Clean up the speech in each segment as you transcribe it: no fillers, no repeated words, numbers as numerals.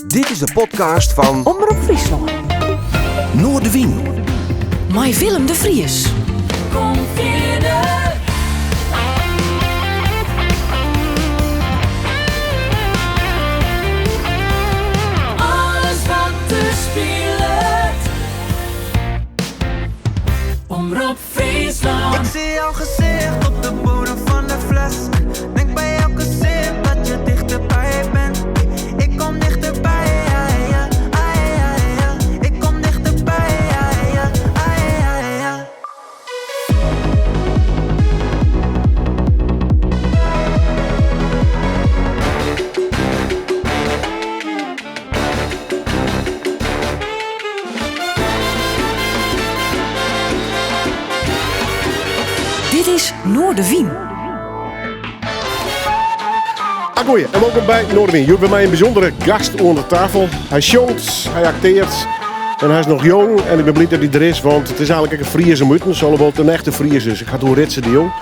Dit is de podcast fan Omrop Fryslân. Noardewyn. Mei Willem de Vries. Kom fierder. Alles wat der spilet. Omrop Fryslân. Ik zie jouw gezicht op de bodem van de fles. Denk bij elke sip dat je dichterbij bent. Ik kom dichterbij, ja, ja, ah, ja, ja. Ik kom dichterbij, ja, ja, ah, ja, ja. Dit is Noardewyn. Agoeie en wolkom by Noardewyn. Hjoed by my in bysûndere gast oan de tafel. Hy sjongt, hy akteart en hy is noch jong. En ik bin bliid dat hy der is, want it is eigenlik ek in Fries om utens, alhoewol't it in echte Fries is. Ik ha it oer Ritse de Jong.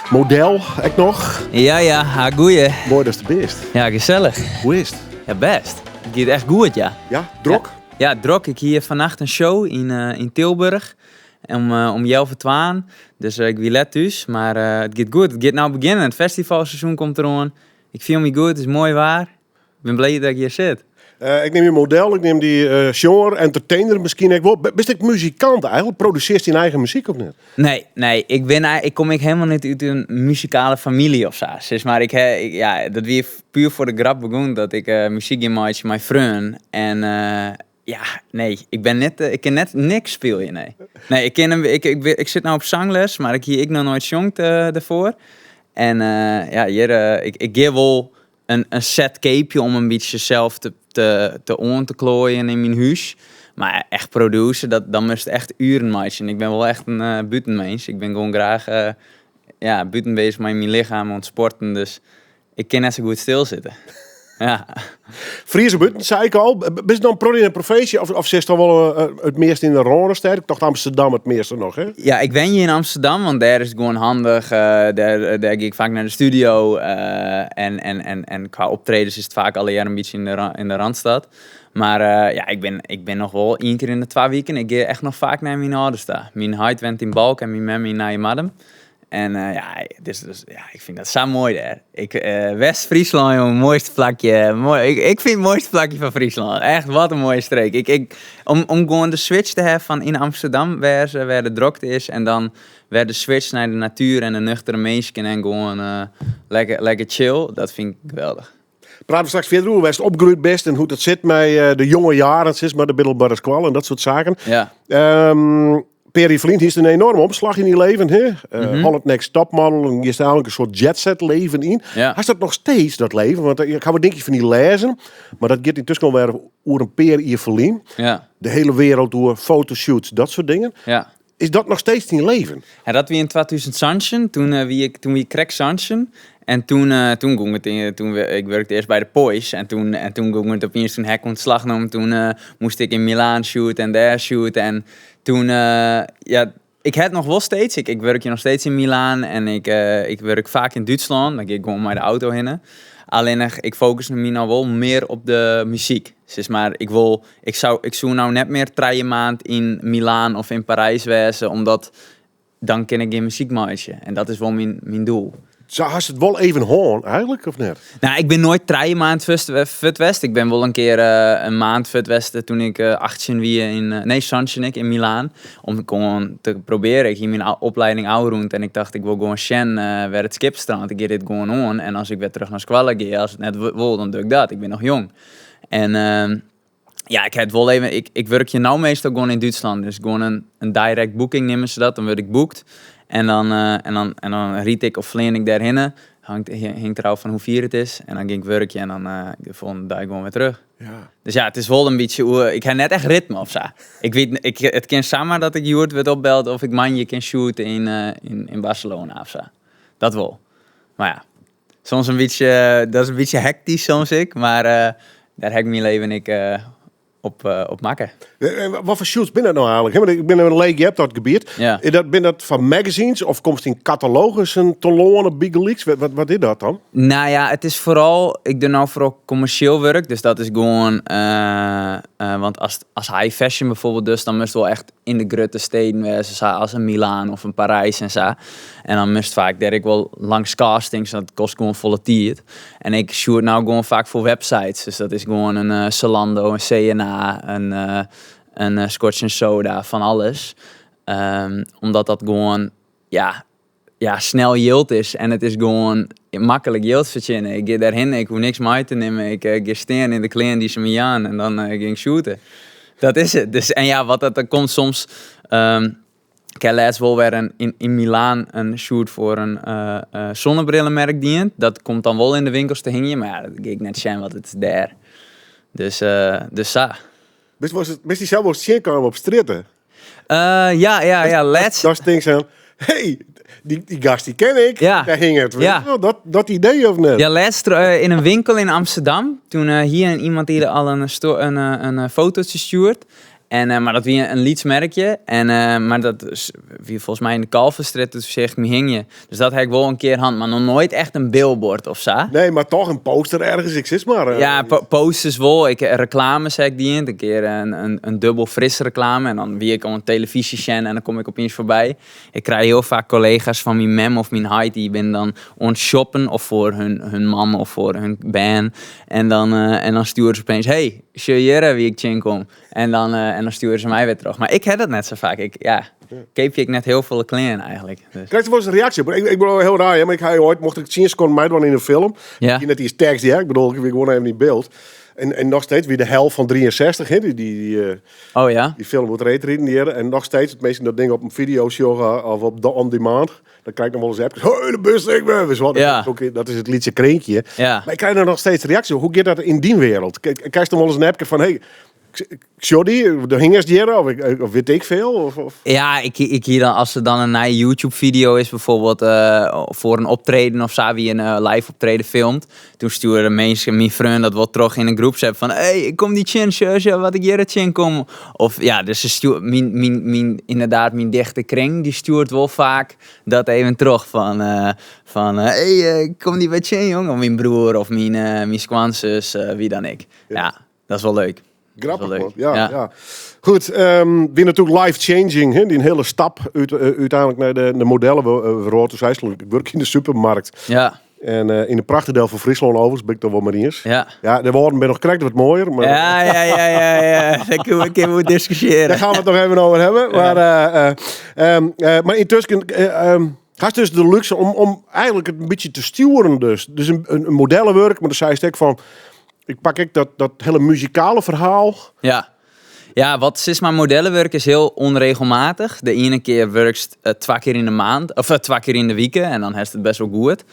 Model ek noch. Ja, ja, agoeie. Moai datst der bist. Ja, gesellich. Hoe is it? Ja, bêst. It giet echt goed, ja. Ja, drok? Ja, drok. Ik hie fannacht in show yn Tilburg om healwei twaen. Dus ik wie let thús, mar it giet goed. It giet no begjinnen. It festivalseizoen komt deroan. Ik fiel my goed, it is moai waar. Ik bin bliid dat ik hjir sit. Ik neam dy model, ik neam dy sjonger, entertainer miskien ek wol. Bist ek muzikant eigenlik? Produsearrest dyn eigen muzyk of net? Nee, nee. Ik bin, ik kom ek hielendal net út in muzikale famylje of sa. Sis mar, ik, ik, ja, dat wie puer foar de grap begûn dat ik muzyk gyn meitsje mei freonen. En ja, nee, ik bin net, ik kin net niks spylje, nee. Nee, ik kin, ik, ik, ik sit no op sangles, mar ik hie ek noch noait sjongd derfoar. En ja, hjir, ik, ik gean wol in set keapje om in bytsje sels te oan te kloaien yn myn hûs. Mar echt produce, dat, dan moatst echt uren meitsje. Ik bin wol echt in bûtenmins. Ik bin gewoan graach ja, bûten beuzich mei myn lichem oan it sporten. Dus ik kin net sa goed stilsitte. Ja. Fries om utens, sei ik al. Bist dan protte yn de provinsje of sitst dan wol it meast yn de Rânestêd? Ik tocht Amsterdam it measte noch, hè? Ja, ik wenje yn Amsterdam, want dêr is it gewoan handich. Dêr gean ik faak nei de studio. En kwa optredens is it faak allegear in bytsje yn de Randstad. Mar ja, ik bin noch wol ien kear yn de 2 wiken. Ik gean echt noch faak nei myn âlders ta. Myn heit wennet yn Balk en myn mem yn Nijemardum. En ja, dus, ja, ik fyn dat sa moai dêr. Ik, West-Fryslân, jonge, moaiste plakje. Moai, ik fyn it moaiste plakje fan Fryslân. Echt, wat in moaie streek. Ik, om gewoan de switch te hawwen fan yn Amsterdam wêze, wêr de drokte is, en dan wer de switch nei de natuer en de nuchtere minsken en gewoan lekker, lekker chill, dat fyn ik geweldich. Prate we straks fierder oer wêr'tst opgroeid bist en hoe't it sit mei de jonge jaren, sis mar, de middelbere skoalle en dat soart saken. Ja. Pear jier ferlyn hiest in enorme omslach yn dyn leven, hè? Holland Next Topmodel, en giest eigenlik in soart jetset leven yn. Ja. Hast dat noch steeds, dat leven? Want ik ha wat dinkjes fan dy lêzen, mar dat giet yntusken al wer oer in pear jier ferlyn. Ja. De hiele wereld oer, fotoshoots, dat soart dingen. Ja. Is dat noch steeds dyn leven? Ja, dat wie yn 2017. Toen wie ik, toen wie ik krekt 17. En toen, toen gong it yn, toen we, ik wurkte earst by de Poiesz. En toen, en toen gong it opiens, toen ha ik ûntslach nommen. Toen moast ik yn Milaan shooten en dêr shooten. En toen, ja, ik ha it noch wol steeds. Ik, ik wurkje noch steeds yn Milaan en ik, ik wurk faak yn Dútslân. Dan gean ik gewoan mei de auto hinne. Allinnich, ik fokus my no wol mear op de muzyk. Sis mar, ik wol, ik soe, ik soe no net mear 3 maand yn Milaan of yn Parys wêze, omdat dan kin ik gjin muzyk meitsje. En dat is wol myn doel. Sa hast it wol even hân eigenlik, of net? Nou, ik bin noait 3 maand fuort west. Ik bin wol in kear in maand fuort west toen ik 18 wie yn, nee, 17 ik, yn Milaan. Om gewoan te probearjen. Ik hie myn opleiding ôfrûnd en ik tocht, ik wol gewoan sjen wêr it skip strandt. Ik gean dit gewoan oan en as ik wer terug nei skoalle gean, as it net wol, dan doch ik dat. Ik bin noch jong. En ja, ik ha it wol even, ik, ik wurkje no meastal gewoan yn Dútslân. Dus gewoan in direct booking neame se dat. Dan wurd ik boekt en dan ryd ik of flean ik dêrhinne. Hangt, hinget derôf fan hoe fier it is. En dan gean ik wurkje en dan de folgjende dei gewoan wer terug. Ja. Dus ja, it is wol in bytsje oer, ik ha net echt ritme of sa. Ik wit, ik, it kin samar dat ik hjoed wurd opbeld of ik moandei kin shooten yn Barcelona of sa. Dat wol. Mar ja, soms in bytsje, dat is in bytsje hektysk soms ek, mar dêr ha ik myn leven ek. op, eh, op makke. Eh, eh, wat foar shoots binne dat no eigenlik? Hè, want ik bin in leek op dat gebiet. Ja. Is dat, binne dat fan magazines of komst yn katalogussen telâne bygelyks? Wat, wat, wat is dat dan? Nou ja, it is foaral, ik doch no foaral kommersjeel wurk, dus dat is gewoan, eh, eh, want as, as high fashion bijvoorbeeld dus, dan moatst wol echt yn de grutte steden wêze, sa as in Milaan of in Parys en sa. En dan moatst faak dêr ek wol langs castings, dat kostet gewoan folle tiid. En ik shoot no gewoan faak foar websites, dus dat is gewoan in eh, Zalando, in C&A, in, eh, in eh, Scotch and Soda, fan alles. Omdat dat gewoan, ja, ja, snel jild is en it is gewoan maklik jild fertsjinje. Ik gean dêrhinne, ik hoech niks mei te nimmen. Ik gean stean yn de klean dy't se my jaan en dan gean ik shooten. Dat is it. Dus, en ja, wat dat dan komt soms. Ik ha lêst wol wer in, yn, yn Milaan in shoot foar in uh, zonnebrillenmerk dien. Dat komt dan wol yn de winkels te hingjen, mar ja, dat gean ik net sjen, want it is dêr. Dus, dus sa. Bist, was it, bist dy sels wolris tsjinkaam op strjitte? Ja, ja, ja, lêst. Dat tinkst fan, hey, dy, dy gast dy ken ik. Ja. Dêr hinget. Ja. Dat, dat idee of net? Ja, lêst yn in winkel yn Amsterdam. Toen hie iemand dy al in, in, in fototsje stjoerd. En, eh, mar dat wie in lyts merkje. En, eh, mar dat wie folgens my yn de Kalverstraat, toen seach ik my hingjen. Dus dat ha ik wol in kear hân, mar noch noait echt in billboard of sa. Nee, mar toch in poster ergens, ik sis mar. Eh. Ja, po posters wol. Ik, reklames ha ik dien. In kear in, in, in dubbel fris reklame. En dan wie ik oan telefyzje sjen en dan kom ik opiens foarby. Ik krij hiel faak kollega's fan myn mem of myn heit, dy binne dan oan it shoppen of foar hun, hun man of foar hun bern. En dan, en dan stjoere se opeens, hey, sjoch hjir wie ik tsjinkom. En dan, en dan stjoere se my wer troch. Mar ik ha dat net sa faak. Ik, ja, keapje ik net hiel folle klean eigenlik. Dus. Krijst der wolris in reaksje op? Ik, ik bin hiel raar, hè, mar ik ha oait, mocht ik 10 sekonden meidwaan yn in film. Ja. Ik net iens tekst, ja. Ik bedoel, ik wie gewoan even yn byld. En, en noch steeds wie de hel fan 63, hè, dy, dy, dy, eh, Oh ja? dy film oer it reedriden hjir. En noch steeds, as minsken dat ding op in fideo sjogge of op de on demand, dan krij ik noch wolris appkes. Hey, de bus, ik ben. Dus wat, Ja. dat, dat is it lytse krinkje. Ja. Mar ik krij der noch steeds reaksje. Hoe giet dat yn dyn wereld? Krijst dan wolris in appke fan, hey, ik sjoch dy, do hingest hjir, of, ik, of wit ik folle? Of, of? Ja, ik, ik hie dan, as der dan in nije YouTube-fideo is, bijvoorbeeld foar in optreden of sa, wie in live optreden filmt. Toen stjoerde minsken, myn freon, dat wol troch yn in groepsapp fan, hey, ik kom dy tsjin, sjoch, sjoch wat ik hjir tsjinkom. Of ja, dus se stjoer, myn, myn, myn, ynderdaad, myn dichte kring, dy stjoert wol faak dat even troch fan, fan hey, ik kom dy wer tsjin, jong. Of myn broer of myn, myn skoansus, wie dan ek. Ja, dat is wol leuk. Grappich, Dat is wel man. leuk. Ja, Ja. ja. Goed, wie natuerlik life-changing, hè? Dy hiele stap út, úteinlik nei de, de modellenwrâld. Dus ik wurk yn de supermerk. Ja, En yn de prachtich diel fan Fryslân overigens, bin ik dan wol mei iens. ja. Ja, de Wâlden binne noch krekt wat moaier, mar Ja, ja, ja, ja, ja. Dêr kinne we, kinne we oer diskusjearje. Dêr gean we it noch even oer hawwe. Mar, mar yntusken hast dus de lúkse om, om eigenlik it in bytsje te stjoeren dus. Dus in, in, in modellenwurk, mar do seist ek fan, ik pak ek dat, dat hiele muzikale ferhaal. Ja. Ja, wat sis mar modellenwurk is hiel ûnregelmatich. De iene kear wurkst twa kear yn de maand, of twa kear yn de wike en dan hast it bêst wol goed.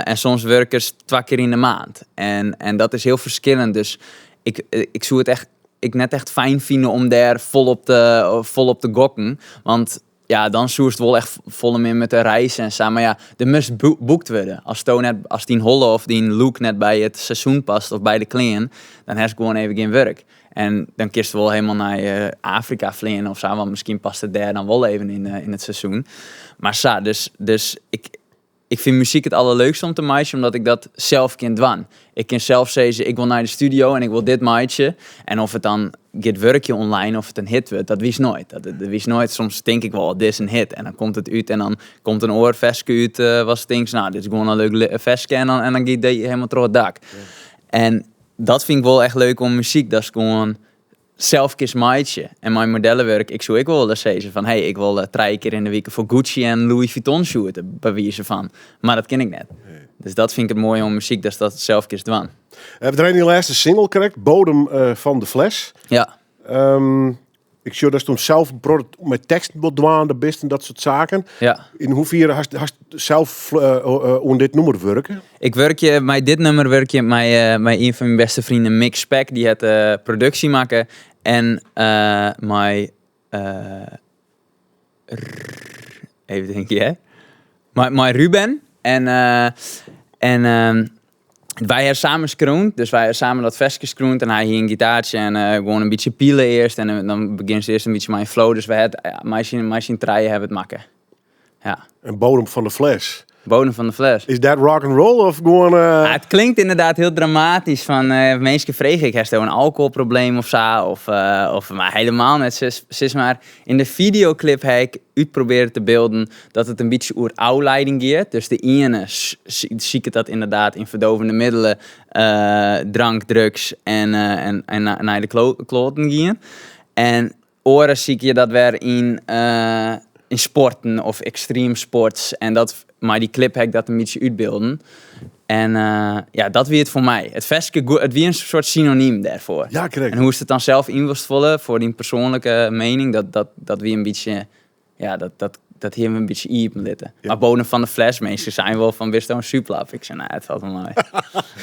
En soms wurkest twa kear yn de maand. En, en dat is hiel ferskillend. Dus ik, ik soe it echt, ik net echt fijn fine om dêr folop te gokken. Want ja, dan soest wol echt folle mear moatte reizen en sa. Mar ja, der moast boekt wurde. As to net, as dyn holle of dyn look net by it seizoen past of by de klean, dan hast gewoan even gjin wurk. En dan kinst wol hielendal nei Afrika fleane of sa, want miskien past it dêr dan wol even yn, yn it seizoen. Mar sa, dus, dus ik, ik fyn muzyk it allerleukste om te meitsjen, omdat ik dat sels kin dwaan. Ik kin sels sizze, ik wol nei de studio en ik wol dit meitsje. En oft it dan giet wurkje online of it in hit wurdt, dat witst noait. Dat, dat witst noait. Soms tink ik wol, dit is in hit. En dan komt it út en dan komt in oar ferske út, watst tinkst, no, dit is gewoan in leuk ferske. En dan, en dan giet dy hielendal troch it dak. En dat fyn ik wol echt leuk oan muzyk, dat is gewoan sels kinst meitsje. En mei modellewurk, ik soe ek wol wolris sizze fan, hey, ik wol trije kear yn de wike foar Gucci en Louis Vuitton shoote, by wize fan. Mar dat kin ik net. Dus dat fyn ik it moaie oan muzyk, datst dat sels kinst dwaan. We draaie dyn lêste single krekt, Bodem van de Fles. Ja. Ik sjoch datst toen sels in protte mei teksten wol dwaande bist en dat soart saken. Ja. Yn hoefier hast, hast sels oan dit nûmer wurke? Ik wurkje, mei dit nûmer wurkje mei, mei ien fan myn bêste freonen, Mick Spek, dy hat de produksje makke. En mei, even tinke, hè? Mei, mei Ruben. En, en. Wy ha samen skreaun, dus wy ha samen dat ferske skreaun en hy hie in gitaartsje en gewoan in bytsje pile earst en dan begjinst earst in bytsje mei in flow, dus wy ha it mei syn trijen ha we it makke. Ja. En bodem van de fles. Bodem van de fles. Is dat rock and roll of gewoan? Ja, it klinkt ynderdaad hiel dramatysk fan minsken freegje ik, hasto in alkoholprobleem of sa? Of, of, mar helemaal net. Sis mar, yn de fideoklip ha ik útprobearre te bylden dat it in bytsje oer ôflieding giet. Dus de iene siket dat ynderdaad yn ferdôvjende middelen, drank, drugs en nei de kloaten gean. En oaren sykje dat wer yn sporten of extreme sports. En dat, mei dy klip ha ik dat in bytsje útbylden. En ja, dat wie it foar my. It ferske, it wie in soart synonym dêrfoar. Ja, krekt. En hoe'tst it dan sels yn wolst folle foar dyn persoanlike miening, dat wie in bytsje, ja, dat hiene we in bytsje iepen litten. Mar bodem fan de fles, minsken seinen wol fan, bisto in súplap? Ik sei, nee, it falt wol mei.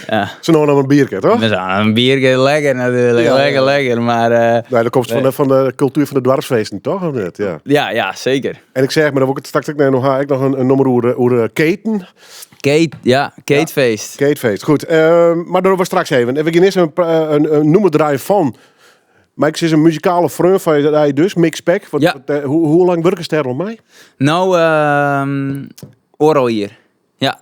Ja. Sa no en dan in bierke, toch? Ja, in bierke, lekker natuerlik, lekker, lekker, mar Nee, dat komt van de kultuer fan de doarpsfeesten, toch? Of net? Ja. Ja, ja, seker. En ik seach, mar dan wol ik it straks ek noch ha, ek noch in nûmer oer keten. Kate, ja, Katefeest. Ja, Katefeest, goed. Mar dêr we straks even. We gean earst in nûmer draaien fan. Mar ik sis in muzikale freon fan dy dus, Mixpack. Wat, hoe lang wurkest dêr al mei? No, oardel jier. Ja.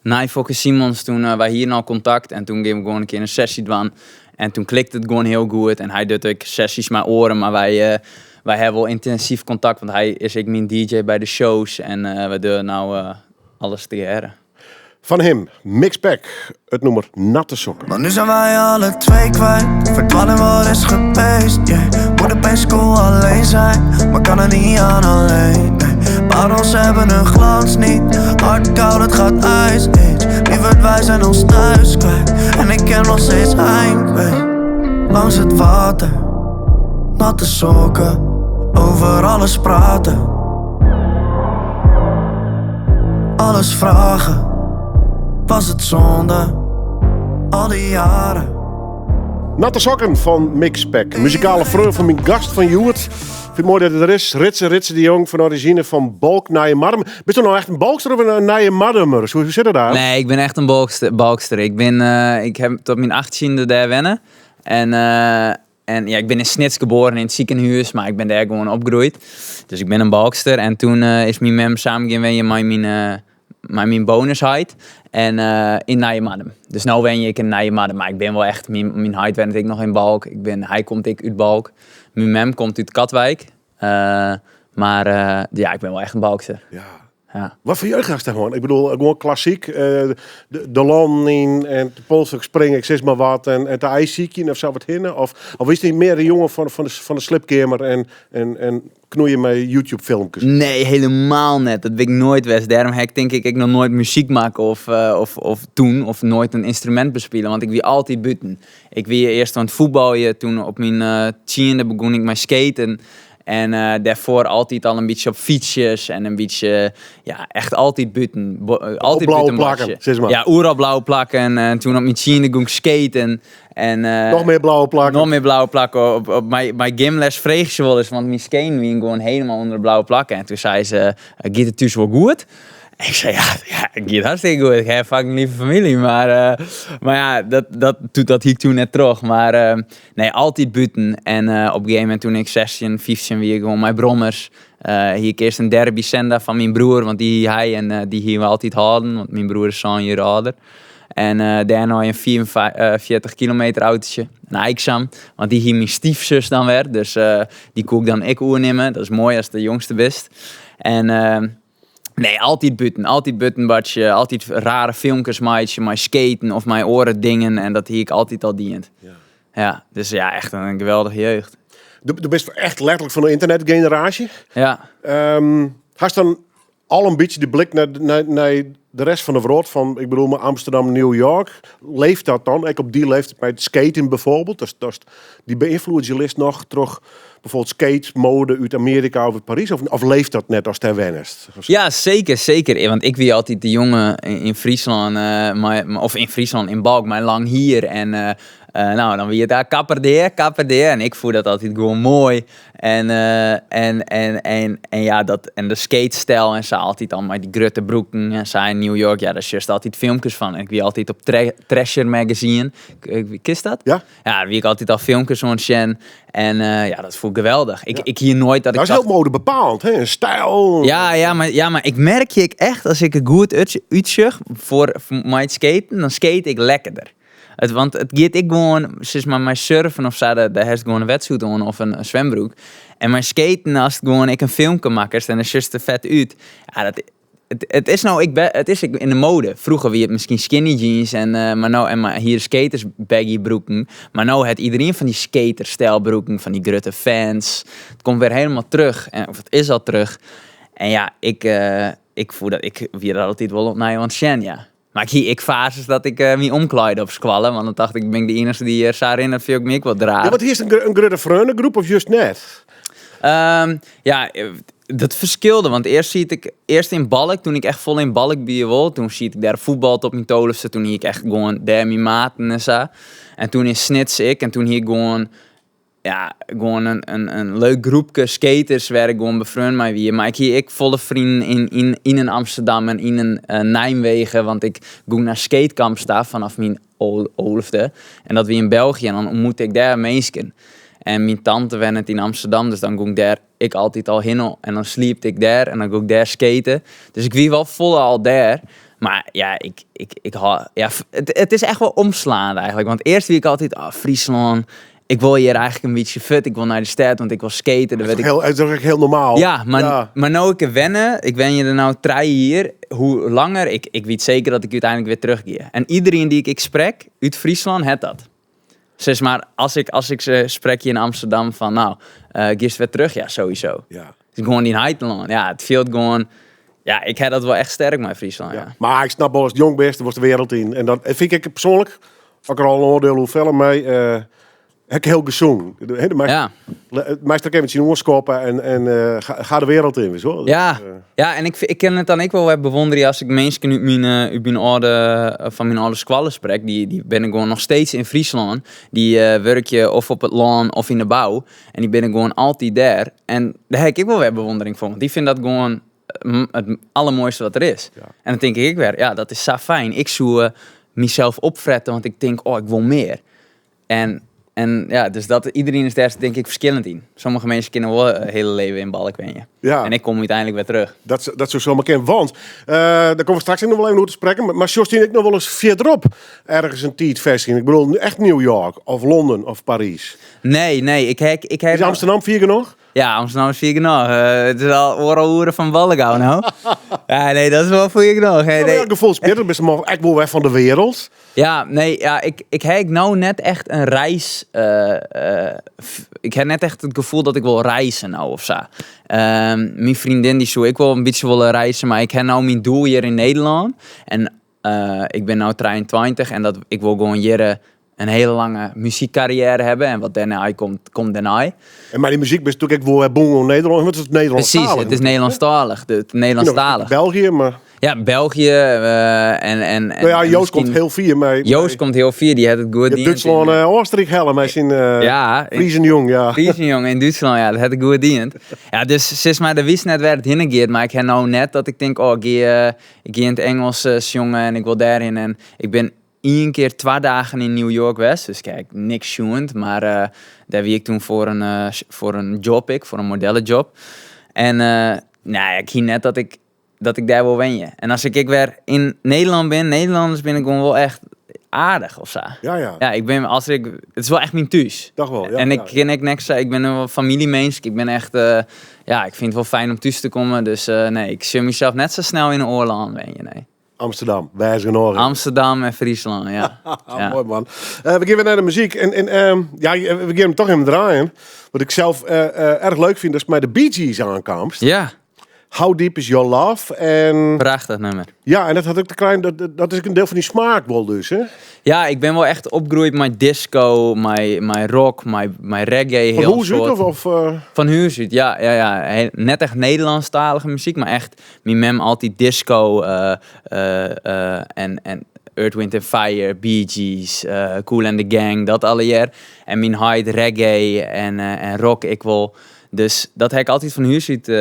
Nei Fokke Simons, toen wy hienen al kontakt en toen giene we gewoan in kear in sessie dwaan. En toen klikte it gewoan hiel goed en hy docht ek sessies mei oaren, mar wy ha wol yntinsyf kontakt, want hy is ek myn DJ by de shows en wy dogge no alles tegearre. Fan him, Mixpack, it nûmer Natte Sokken. Want nu zijn wij alle twee kwijt. Verdwalen wat is geweest, yeah. Moet op school alleen zijn, maar kan er niet aan alleen. Nee. Parels hebben hun glans niet. Hard koud, het gaat ijs, age. Lieverd, wij zijn ons thuis kwijt. En ik heb nog steeds heimwee. Langs het water, natte sokken. Over alles praten. Alles vragen, was het zonde? Al die jaren. Natte Sokken fan Mixpack. Muzikale freon fan myn gast fan hjoed. Fyn it moai dat er der is. Ritse, Ritse de Jong fan orizjine fan Balk Nijemardum. Bisto no echt in Balkster of in Nijemardumer? Hoe sit it dêr? Nee, ik bin echt in Balkster. Ik bin, ik ha tot myn achttsjinde dêr wenne. En En ja, ik bin yn Snits geboren yn it sikehûs, mar ik bin dêr gewoan opgroeid. Dus ik bin in Balkster. En toen is myn mem samen gean wenjen mei myn bonusheit en yn Nijemardum. Dus no wenje ik yn Nijemardum, mar ik bin wol echt, myn heit wennet ek noch yn Balk. Ik bin, hy komt ek út Balk. Myn mem komt út Katwijk. Mar ja, ik bin wol echt in Balkster. Ja. Ja. Wat foar jeugd hast dêr hân? Ik bedoel, gewoan klassyk, de lannen yn en te polsstôkspringen, ik sis mar wat, en te ijssykjen of sa wat hinne? Of is dy mear de jonge fan de sliepkeamer en knoeien mei YouTube-filmkes? Nee, helemaal net. Dat bin ik noait west. Dêrom ha ik tink ik ek noch noait muzyk makke of toen, of noait in ynstrumint bespile, want ik wie altyd bûten. Ik wie earst oan it fuotbaljen, toen op myn tsiende begûn ik mei skaten. En dêrfoar altyd al in bytsje op fytsjes en in bytsje, ja, echt altyd bûten. Altyd blauwe bûten plakken, basje. sis mar. Ja, oeral blauwe plakken. En toen op myn tsiende gong ik skaten. En Noch mear blauwe plakken. Noch mear blauwe plakken. Op mei gymles frege se wolris, want myn skenen wienen gewoan helemaal ûnder de blauwe plakken. En toen sei se, giet it thús wol goed? En ik sei, ja, ja, it giet hartstikke goed. Ik ha fucking lieve famylje. Mar ja, dat hie ik toen net troch. Mar nee, altyd bûten. En op in gegeven momint toen ik 16, 15 wie, gewoan mei brommers. Hie ik earst in Derbi Senda fan myn broer, want dy hie hy en dy hiene we altyd hâlden, want myn broer is sân jier âlder. En dêrnei in 45 kilometer autootje, in Aixam, want dy hie myn styfsus dan wer, dus dy koe ik dan ek oernimme. Dat is moai as de jongste bist. En nee, altyd bûten, altyd bûten batsje, altyd rare filmkes meitsje mei skaten of mei oare dingen en dat hie ik altyd al dien. Ja, dus ja, echt in geweldige jeugd. Do bist echt letterlik fan de ynternetgeneraasje. Ja. Hast dan al in bytsje de blik nei de rest fan de wrâld, fan, ik bedoel, Amsterdam, New York. Leeft dat dan, ek op dy leeftiid, by it skaten bijvoorbeeld? Dat dy beynfloedzje litst noch troch bijvoorbeeld skatemode út Amearika of út Parys? Of leeft dat net ast dêr wennest? Ja, seker, seker. Want ik wie altyd de jonge yn Fryslân, mei, of yn Fryslân, yn Balk, mei lang hier en... No, dan wie it daar kapper dea, kapper dea. En ik fûn dat altyd gewoan moai. En, en, en, en, en ja, dat, en de skatestijl en sa altyd al mei dy grutte broeken en sa in New York. Ja, dêr sjochst altyd filmkes fan. En ik wie altyd op Thrasher Magazine. Kenst dat? Ja. Ja, dêr wie ik altyd al filmkes oan it sjen. En ja, dat fûn ik geweldich. Ik, ik hie noait dat ik Dat is dacht- hiel modebepaald, hè? Een stijl. Ja, ja, maar, ja, maar ik merk je ik echt, as ik der goed útsjoch foar mei it skaten, dan skate ik lekkerder. It, want it giet ek gewoan, sis mar, mei surfen of sa, dêr hast gewoan in wetsuit oan of in swembroek. En mei skaten, ast gewoan ek in filmke makkest en dan sjochst der fet út. Ja, dat, it, it is no, ik ben, it is ek yn de mode. Froeger wie it miskien skinny jeans en, mar no, en mar hier skaters baggy broeken. Mar no hat iderien fan dy skaterstijl broeken, fan dy grutte Vans. It komt wer hielendal terug, en, of it is al terug. En ja, ik, ik fûn dat, ik wie der altyd wol opnij oan it sjen, ja. Mar ik hie ek fases dat ik my omklaaide op skoalle, want dan tocht ik, bin ik de iennichste dy't hjir sa rint, dat fyn ik my ek wat raar. Ja, want hiest in grutte freonegroep of just net? Ja, dat ferskilde, want earst siet ik earst yn Balk, doe't ik echt fol yn Balk wie wol, doe siet ik dêr fuotbal op myn tolfste, doe hie ik echt gewoan dêr myn maten en sa. En doe yn Snits ek, en doe hie ik gewoan, ja, gewoan in leuk groepke skaters wêr't ik gewoan befreone mei wie. Mar ik hie ek folle freonen yn in Amsterdam en yn in Nijmegen, want ik gong nei skatekamps ta fanôf myn alfde. En dat wie yn België en dan ûntmoette ik dêr minsken. En myn tante wennet yn Amsterdam, dus dan gong ik dêr ek altyd al hinne en dan sliepte ik dêr en dan gong ik dêr skaten. Dus ik wie wol folle al dêr. Mar ja, ik, ik, ik hâld, ja, it, it is echt wol omslaand eigentlik. Want earst wie ik altyd, oh, Fryslân, ik wol hjir eigentlik in bytsje fuort. Ik wol nei de stêd, want ik wol skaten. Dat is toch heel, is toch echt hiel normaal? Ja, mar, Ja. mar no ik der wenne, ik wenje der no 3 jier, hoe langer, ik, ik wit seker dat ik úteinlik wer terug gean. En iderien dy't ik sprek út Fryslân hat dat. Sis mar, as ik se sprek hjir yn Amsterdam fan, no, giest wer terug? Ja, sowieso. Ja. It is gewoan dyn heitelân. Ja, it fielt gewoan, ja, ik ha dat wol echt sterk mei Fryslân, ja. Ja. Mar ik snap wol, ast jong bist, dan wolst de wereld yn. En dat fyn ik persoanlik, as ik der al in oardiel oer felle mei, ek hiel gesûn. Hè, de meist ek even tsjin oanskoppe en ga de wereld yn, witst wol. Ja. Dat Ja, en ik kin it dan ek wol wer bewûnderje as ik minsken út myn, út myn âlde, fan myn âlde skoalle sprek. Dy binne gewoan noch steeds yn Fryslân. Dy wurkje of op it lân of yn de bou. En dy binne gewoan altyd dêr. En dêr ha ik ek wol wer bewûndering foar. Want dy fine dat gewoan it allermoaiste wat der is. En dan tink ik ek wer, ja, dat is sa fijn. Ik soe mysels opfrette, want ik tink, oh, ik wol mear. En ja, dus dat, iderien is dêr tink ik ferskillend yn. Sommige minsken kinne wol it hiele leven yn Balk wenje. En ik kom úteinlik wer terug. Dat soe samar kinne, want dêr komme we straks noch wol even oer te sprekken. Mar sjochst dyn ek noch wolris fierderop ergens in tiid fêstigjen? Ik bedoel, echt New York of Londen of Parys? Nee, nee. Ik ha, ik ha Is Amsterdam fier genôch? Ja, Amsterdam is fier genôch. It is al oardel oere fan Balk ôf no. Ja, nee, dat is wol fier genôch. Nee, Ja, nee. gefoelsmjittich bist mar ek wol wer fan de wereld. Ja, nee, ja, ik, ik ha ek no net echt in reis. Ik ha net echt it gefoel dat ik wol reize no of sa. Myn freondin dy soe ek wol in bytsje wolle reize, mar ik ha no myn doel hjir yn Nederlân. En ik bin no 23 en dat, ik wol gewoan hjir in hiele lange muzykkarriêre hawwe en wat dêrnei komt, komt dêrnei. En mei dy muzyk bist natuerlik ek wol wer bûn oan Nederlân, want it is Nederlânsktalich. Presys, it is Nederlânsktalich. De, Nederlânsktalich. België, mar... Ja, België en, en, Nou ja, en Joost miskien komt hiel fier mei, Joost komt hiel fier, dy hat it goed Ja, dien. Dútslân, Oostenryk helle mei syn, Ja, in Friezenjong, ja. Friezenjong yn Dútslân, ja, dat hat it goed dien. Ja, dus sis mar, der wist net wêr't it hinne giet, mar ik ha no net dat ik tink, oh, ik gean yn it Ingelsk sjonge en ik wol dêrhinne. En ik bin ien kear 2 dagen yn New York west, dus ik ha niks sjoen, mar dêr wie ik doe foar in job, ik, foar in modellejob. En nou ja, ik hie net dat ik dêr wol wenje. En as ik ek wer yn Nederlân bin, Nederlanners binne gewoan wol echt aardich of sa. Ja, ja. Ja, ik bin, as ik, it is wol echt myn thús. Toch wol, ja, En ik ja. kin ek niks zeggen, ik bin in famyljeminsk, ik bin echt, ja, ik fyn it wol fijn om thús te kommen, dus nee, ik sjoch mysels net sa snel yn in oar lân wenje, nee. Amsterdam, wês genôch. Amsterdam en Fryslân, ja. Ja. Moai, man. We gean wer nei de muzyk en ja, we gean him toch even draaien. Wat ik sels erch leuk fyn, datst mei de Bee Gees oankaamst. Ja. How Deep Is Your Love. En Prachtich nûmer. Ja, en dat hat ek te krijen, dat is ek in diel fan dy smaak wol dus, hè? Ja, ik bin wol echt opgroeid mei disco, mei rock, mei reggae. Fan heel hûs út soad. of? Fan hûs út, ja, ja, ja. Net echt Nederlânsktalige muzyk, mar echt myn mem altyd disco en Earth, Wind and Fire, Bee Gees, Kool and the Gang, dat allegear. En myn heit reggae en rock ek wol. Dus dat ha ik altyd fan hûs út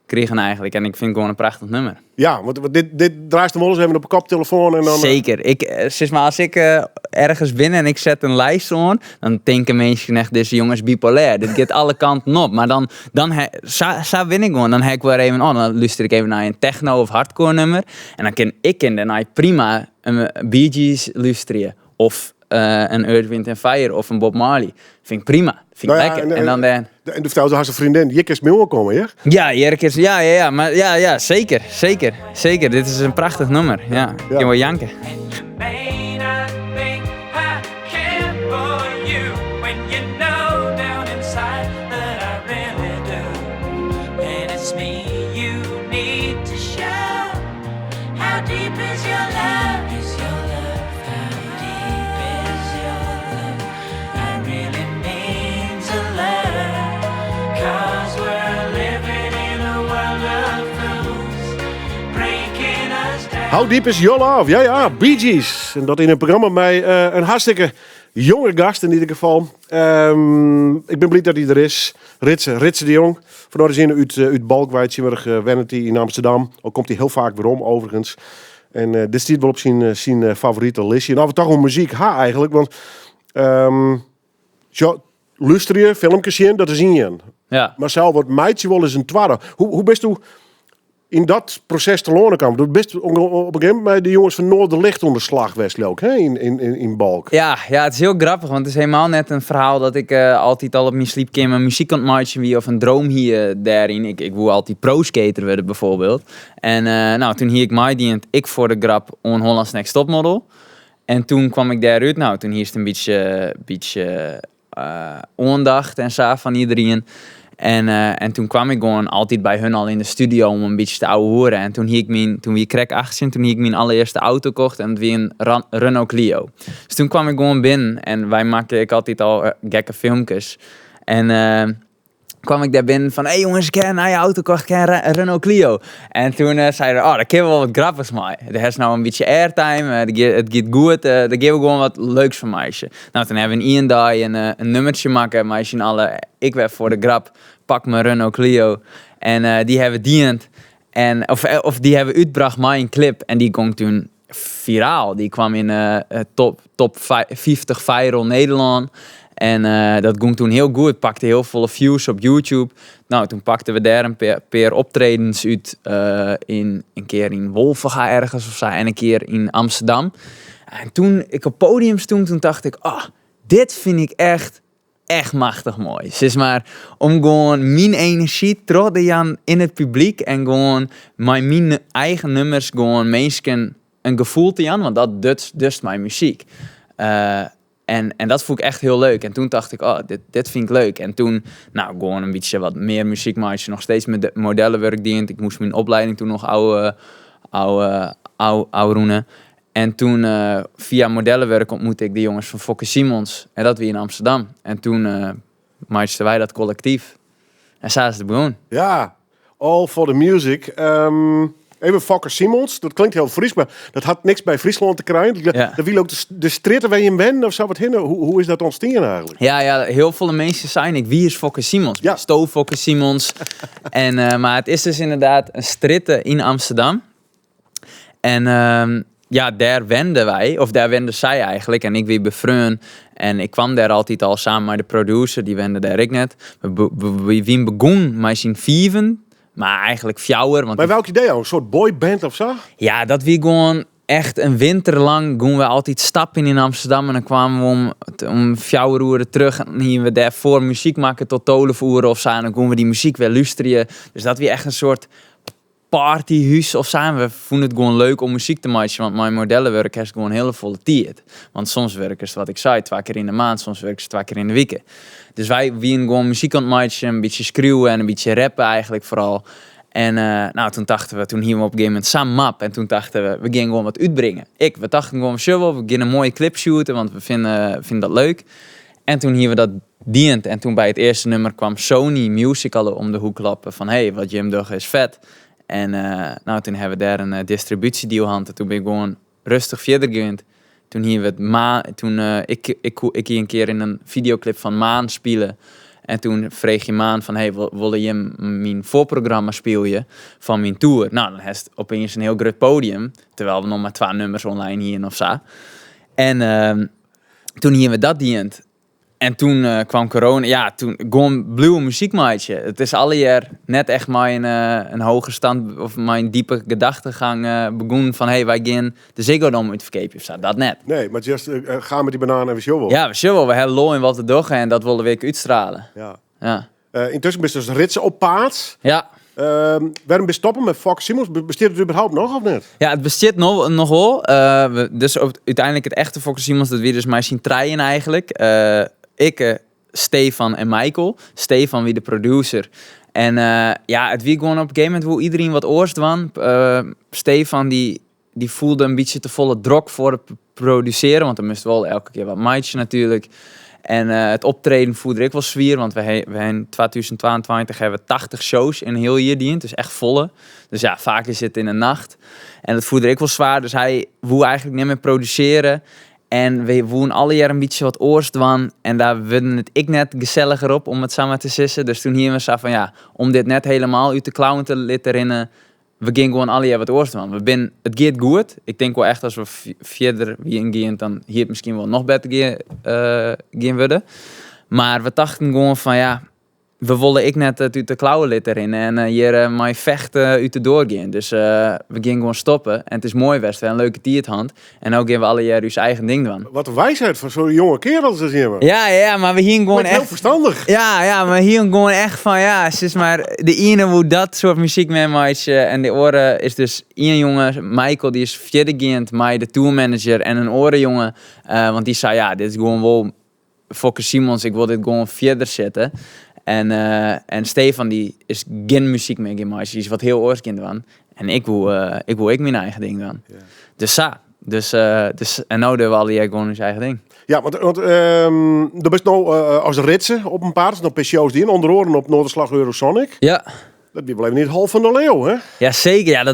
krigen eigenlijk. En ik fyn it gewoan in prachtich nûmer. Ja, want dit draaist him wolris even op de koptelefoan en dan. Zeker. Ik, zeg maar, als ik ergens bin en ik set in lijst oan, dan tinke minsken echt, dizze jonge is bipolair. Dit giet alle kanten op. Mar dan sa bin ik gewoan. Dan ha ik wer even, oh, dan lúster ik even nei in techno of hardcore nûmer. En dan kin ik dêrnei prima in Bee Gees lústerje. Of in Earth, Wind and Fire of in Bob Marley. Fyn ik prima. Fyn ik lekker. En dan En do fertelst, hast in freondin, hjir kinst mei oankomme, ja? Ja, hjir kinst, ja. Mar ja, zeker, zeker, zeker. Dit is in prachtich nûmer. Ja, ik kin wol janke. And you may not think I care for you when you know down inside that I really do. And it's me you need to show. How deep is your love? Is your love? How deep is your love? I really mean to learn. 'Cause we're living in a world of fools, breaking us down. How Deep Is Your Love? Ja, Bee Gees. En dat yn in programma mei in hartstikke jonge gast yn ieder gefal. Ik bin bliid dat hy der is. Ritse, Ritse de Jong. Fan orizjine út Balk, tsjintwurdich wennet hy yn Amsterdam. Al komt hy hiel faak werom, overigens. En dit stiet wol op syn favorite listje. No, we toch oer muzyk ha eigenlijk. Want ja, lústerje, filmkes sjen, dat is ien. Mar sels wat meitsje wol is in twadde. Hoe bisto yn dat proses telâne kaam? Do bist op in gegeven momint mei de jonges fan Noorderlicht oan de slach west, leau ik, hè? Yn Balk. Ja, it is hiel grappich, want it is hielendal net in ferhaal dat ik altyd al op myn sliepkeamer muzyk oan it meitsjen wie of in dream hie dêryn. Ik woe altyd pro-skater wurde bijvoorbeeld. En no, doe hie ik meidien, ik foar de grap, oan Holland's Next Topmodel. En doe kaam ik dêrút, no, doe hiest in bytsje oandacht en sa fan iderien. En doe kaam ik gewoan altyd by harren al yn de studio om in bytsje te ouwehoeren. En doe hie ik myn, doe wie ik krekt 18, doe hie ik myn allerearste auto kocht en dat wie in Renault Clio. Dus doe kaam ik gewoan binnen en wy makken ek altyd al gekke filmkes. En kaam ik dêr binnen fan, hey jonges, ik ha in nije auto kocht, ik ha in Renault Clio. En doe sei er, oh, dêr kinne we wol wat grappichs mei. Der is no in bytsje airtime, it giet goed, dêr gean we gewoan wat leuks fan meitsjen. No, doe ha we yn ien dei in nûmertsje makke, mei syn allen, ik wer foar de grap, pak myn Renault Clio. En dy ha we dien. Of dy ha we útbrocht mei in clip en dy gong doe firaal. Dy kaam yn top 50 viral Nederlân. En dat gong doe hiel goed. Pakte hiel folle views op YouTube. No, doe pakten we dêr in pear optredens út. In kear yn Wolvega ergens of sa. En in kear yn Amsterdam. En doe ik op podium stond, doe tocht ik, oh, dit fyn ik echt machtich moai. Sis mar, om gewoan myn enerzjy troch te jaan yn it publyk en gewoan mei myn eigen nûmers gewoan minsken in gefoel te jaan, want dat docht dus mei muzyk. En dat fûn ik echt hiel leuk. En doe tocht ik, oh, dit fyn ik leuk. En doe, no, gewoan in bytsje wat mear muzyk meitsje, noch steeds mei modellewurk dien. Ik moast myn oplieding doe noch ôfrûne. En doe, fia modellewurk ontmoette ik de jonges fan Fokke Simons. En dat wie yn Amsterdam. En doe maakten wy dat kollektyf. En sa is it begûn. Ja, all for the music. Even Fokke Simons, dat klinkt hiel Frysk, mar dat hat niks by Fryslân te krijen. Dat wie ek de strjitte wêr't jim wennen of sa wat hinne. Hoe is dat ûntstien eigenlijk? Ja, hiel folle minsken seinen ek, wie is Fokke Simons? Sto Fokke Simons. En mar it is dus ynderdaad in strjitte yn Amsterdam. En ja, dêr wenden wy, of dêr wende sy eigenlijk. En ik wie befreon. En ik kaam dêr altyd al samen mei de producer, dy wenne dêr ek net. We wiene begûn mei syn fiven, mar eigenlijk fjouwer. Want By welk idee al? In soart boyband of sa? Ja, dat wie gewoan echt in winter lang gyngen we altyd stappen yn Amsterdam en dan kamen we om 4 oere terug en dan hiene we dêrfoar muzyk makke tot 12 oere of sa en dan gyngen we dy muzyk wer lústerje. Dus dat wie echt in soart partyhûs of sa. En we fûnen it gewoan leuk om muzyk te meitsjen, want mei modellewurk hast gewoan hiele folle tiid. Want soms wurkest, wat ik sei, 2 kear yn de maand, soms wurkest 2 kear yn de wike. Dus wy wiene gewoan muzyk oan it meitsjen, in bytsje skriuwe en in bytsje rappe eigenlijk foaral. En no, doe tochten we, doe hiene we op in gegeven momint sa'n map en doe tochten we, we gean gewoan wat útbringe. We tochten gewoan, sjoch wol, we gean in moaie clip shooten, want we fine dat leuk. En doe hiene we dat dien en doe by it earste nûmer kaam Sony Music al om de hoek klappen fan, hey, wat jim dogge is fet. En no, doe ha we dêr in distribúsjedeal hân en doe bin ik gewoan rêstich fierder geand. Toen hiene we it ma toen eh, ik, ik, koe, ik hie in kear yn in fideoklip fan Maan spile. En toen freegje Maan fan, hey, wolle jim myn foarprogramma spylje fan myn tour? Nou, dan hast opeens in hiel grut podium, terwijl we noch mar twa nummers online hiene of sa. En toen hiene we dat dien. En toen kwam corona. Ja, toen gewoan bliuwe muzyk meitsje. It is allegear net echt mei in hoge stand of mei in diepe gedachtegang begûn fan hey, wy gean de Ziggo Dome útferkeapje of sa. Dat net. Nee, mar just ga met die banaan en we sjogge wol. Ja, we sjogge wol. We hawwe lol yn wat we dogge en dat wolle we ek útstrale. Ja. Ja. Yntusken bist dus Ritse op paad. Ja. Wêrom bist stoppe mei Fokke Simons? Bestiet it überhaupt noch of net? Ja, it bestiet noch wol. Dus úteinlik it echte Fokke Simons, dat wie dus mei syn trijen eigentlik. Ik, Stefan en Michael. Stefan wie de producer. En ja, it wie gewoan op in gegeven momint woe iedereen wat oars dwaan. Stefan dy fielde in bytsje te folle drok foar it produsearjen, want der moast wol elke kear wat meitsje natuerlik. En it optreden foel der ek wol swier, want we yn 2022 hawwe we 80 shows yn in hiel jier dien, dus echt folle. Dus ja, faak is it yn de nacht. En dat foel der ek wol swaar, dus hy woe eigentlik net mear produsearje. En we woenen allegear in bytsje wat oars dwaan. En dêr wurden it ek net geselliger op, om it sa mar te sizzen. Dus toen hiene we sa fan, ja, om dit net helemaal út de klauwen te litten rinnen, we gean gewoan allegear wat oars dwaan. We bin, it giet goed. Ik tink wol echt as we fierder wienen gien, dan hie it miskien wol noch better gien wurde. Mar we tochten gewoan fan ja, we wolle ek net it út de klauwen litte rinne en hjir mei fechten út de doar gean. Dus we gean gewoan stoppe. En it is moai west, we ha in leuke tiid hân. En no gean we allegear ús eigen ding dwaan. Wat in wijsheid fan zo'n jonge kerel is jimme. Ja, ja, mar we hienen gewoan Heel echt... ferstannich. Ja, ja, mar hienen gewoan echt fan, ja, sis mar, de iene woe dat soart muzyk mear meitsje en de oare is dus ien jonge, Michael, dy is fierder geand mei de tourmanager en in oare jonge, want dy sei, ja, dit is gewoan wol Fokke Simons, ik wol dit gewoan fierder sette. En Stefan dy is gjin muzyk mear gean meitsjen, dy is wat hiel oars gean dwaan. En ik woe ek myn eigen ding dwaan. Dus sa. Dus en no dogge we allegear gewoan ús eigen ding. Ja, want do bist no as Ritse op in paad, noch in pear shows dien, ûnder oaren op Noorderslag Eurosonic. Ja. Dat wie wol even yn it hol fan de leeuw, hè? Ja, seker. Ja,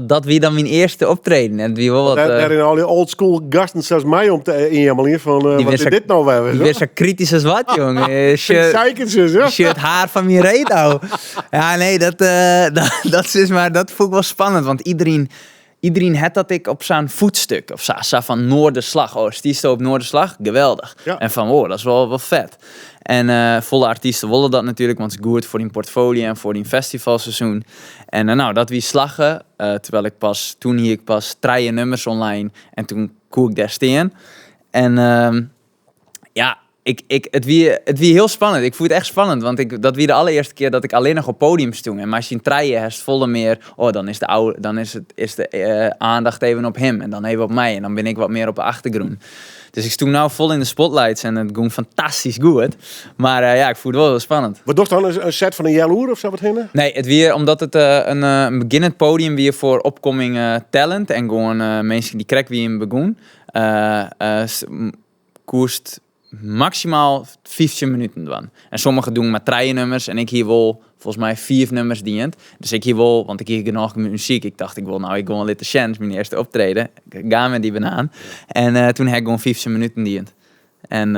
dat wie dan myn earste optreden. En it wie wol wat, Dêr yn al dy old school gasten sels my om te eameljen fan, Die wat weer is zo dit nou wer? Die weer sa kritysk as wat, jongen. Zeikertjes, hè? Shirt haar fan myn reet ôf. Ja, nee, dat is maar, dat fûn ik wol spannend, want iedereen hat dat ek op sa'n voetstuk of sa, sa fan Noorderslag. Oh, stiest op Noorderslag? Geweldich. Ja. En fan, oh, dat is wol fet. En folle artysten wolle dat natuerlik, want it is goed foar dyn portfolio en foar dyn festivalseizoen. En nou, dat wie slagge. Terwijl ik pas, toen hie ik pas 3 nummers online en toen koe ik dêr stean. En ja, it wie hiel spannend. Ik fûn it echt spannend, want dat wie de allerearste kear dat ik allinnich op podium stong. En mei syn trijen hast folle mear, oh, dan is de oude, dan is het, is de aandacht even op him en dan even op my. En dan bin ik wat mear op de achtergrûn. Dus ik stong nou vol in de spotlights en it gong fantastysk goed. Mar ja, ik fûn it wol hiel spannend. Wat dochst dan? In set fan in healoere of sa wat hinne? Nee, it wie omdat it in begjinnend podium wie foar opkomming talent en gewoan minsken dy't krekt wienen begûn. Koest maksimaal 15 minuten dwaan. En sommigen doen mar 3 nummers en ik hie wol folgens my 5 nummers dien. Dus ik hie wol, want ik hie genôch muzyk. Ik tocht, ik wol nou ik gewoan litte sjen, it is myn earste optreden. Ik ga met dy banaan. En toen ha ik gewoan 15 minuten dien. En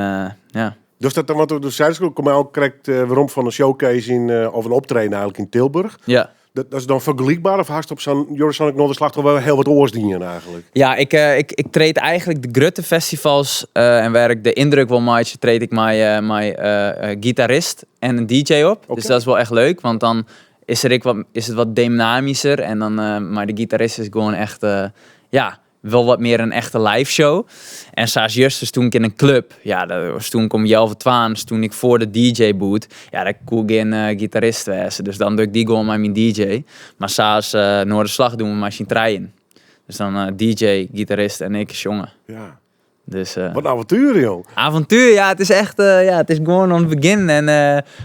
ja. Dus dat, want do seist, ik kom al krekt werom fan in showcase yn, of in optreden eigentlik yn Tilburg. Ja. Dat is dan fergelykber of hast op sa'n Eurosonic Noorderslag toch wol hiel wat oars dien eigentlik? Ja, ik treed eigentlik de grutte festivals en wêr ik de yndruk wol meitsje, treed ik mei gitarist en in DJ op. Dus dat is wol echt leuk, want dan is er ek wat, is it wat dynamysker en dan mei de gitarist is gewoan echt, ja, wol wat mear in echte live show. En sa as juster stond ik yn in club. Ja, daar stond ik om healwei twaen, stond ik foar de DJ booth. Ja, daar koe ik gjin gitarist wêze. Dus dan doe ik dy gewoan mei myn DJ. Mar sa as Noorderslag dogge we mei syn trijen. Dus dan DJ, gitarist en ik sjonge. Dus Wat in avontuer, jong. Avontuer, ja, it is echt, ja, it is gewoan oan it begjin en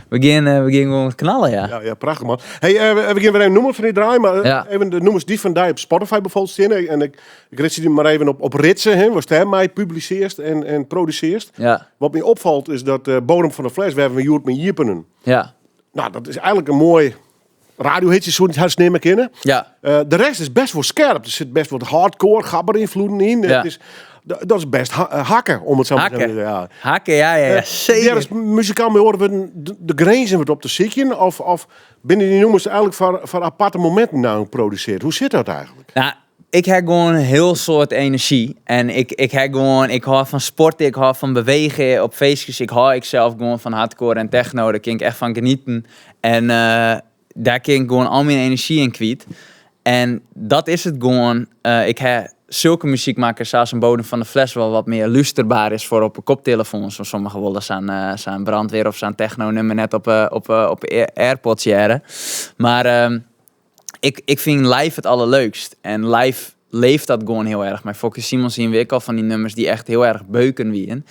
we gean gewoan knallen, ja. Ja, ja, prachtich, man. Hey, we gean wer even nûmer fan dy draaien, mar even de nûmers dy't fan dy op Spotify bijvoorbeeld stean. En ik ritsje dy mar even op Ritse, hè, watst dêrmei publisearst en produsearst. Wat my opfalt is dat Bodem fan de Fles, wêr we hjoed mei iepenen. Nou, dat is eigentlik in moai Radiohitsjes soene it hast nimme kinne. Ja. De rest is best wol skerp. Der sit best wat hardcore, gabber-ynfloeden yn. Ja. Het is, dat is best hakke, om it sa mar te Hakke. sizzen. Ja. Hakke, ja, zeker. Ja, is muzikaal mei oare wurden de grinzen wat op te sykjen? Of binne dy nûmers eigentlik foar aparte mominten nou produsearre? Hoe sit dat eigentlik? Nou, ik ha gewoan in hiel soad enerzjy. En ik ha gewoan, ik hâld fan sporten, ik hâld fan bewegen op feestjes. Ik hâld ik sels gewoan fan hardcore en techno, dêr kin ik echt fan genieten. En dêr kin ik gewoan al myn enerzjy yn kwyt. En dat is it gewoan. Ik ha sulke muzyk makke sa as in Bodem van de Fles wol wat mear lústerber is foar op 'e koptelefoans. Want sommigen wolle sa'n brandweer of sa'n techno-nummer net op AirPods hearre. Mar ik fyn live it allerleukst. En live leeft dat gewoan hiel erch. Mei Fokke Simons hiene we ek al fan dy nummers dy't echt hiel erch beuken wiene.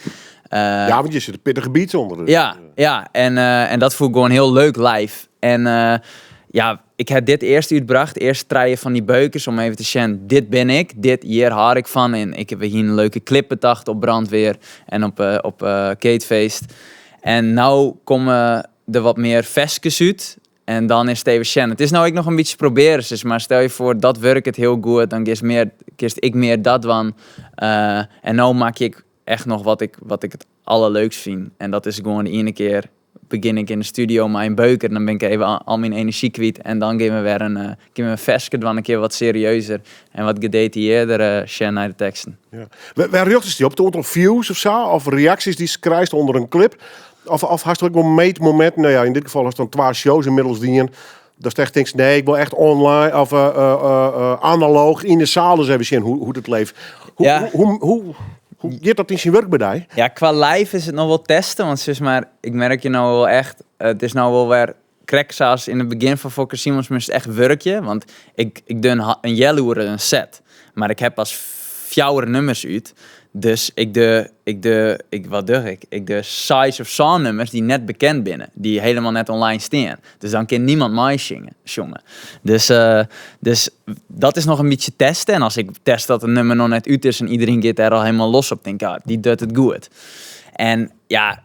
Ja, want je sitte pittige beats ûnder. Dus. Ja, ja. En dat fûn ik gewoan hiel leuk live. En ja, ik ha dit earst útbrocht. Earst trije fan dy beukers om even te sjen, dit bin ik, dit hjir hâld ik fan. En ik ha hier in leuke clip betocht op Brandweer en op Keetfeest. En no komme der wat mear ferskes út. En dan is it even sjen. It is no ek noch in bytsje probearjen, sis mar stel je foar dat wurket hiel goed, dan kinst ek mear dat dwaan. En no mak ik echt noch wat ik it allerleukst fyn. En dat is gewoan de iene kear begjin ik yn de studio mei in beuker, dan bin ik even al myn enerzjy kwyt en dan gean we wer in gean we in ferske dwaan, in kear wat serieuzer en wat gedetailleerder sjen nei de teksten. Ja. Wêr rjochtest dy op? It oantal views of sa? Of reaksjes dy'tst krijst ûnder in clip? Of hast ek wol meetmominten? Nou ja, yn dit gefal hast dan twa shows ynmiddels dien. Datst echt tinkst, nee, ik wol echt online of analooch yn de seal ris even sjen hoe't it leeft. Hoe giet dat yn syn wurk by dy? Ja, kwa live is it noch wol testen, want sis mar, ik merk je no wol echt, it is no wol wer krekt sa as yn it begjin fan Fokke Simons moast echt wurkje, want ik doch in healoere in set, mar ik ha pas 4 nummers út, dus ik doch, ik doch, ik, wat doch ik? Ik doch 6 of 7 nummers dy't net bekend binne, dy't hielendal net online stean. Dus dan kin niemand meisjongen. Sjonge. Dus dat is noch in bytsje testen. En as ik test dat in nummer noch net út is en iderien giet dêr al hielendal los op, tink ik, ah, dy docht it goed. En ja,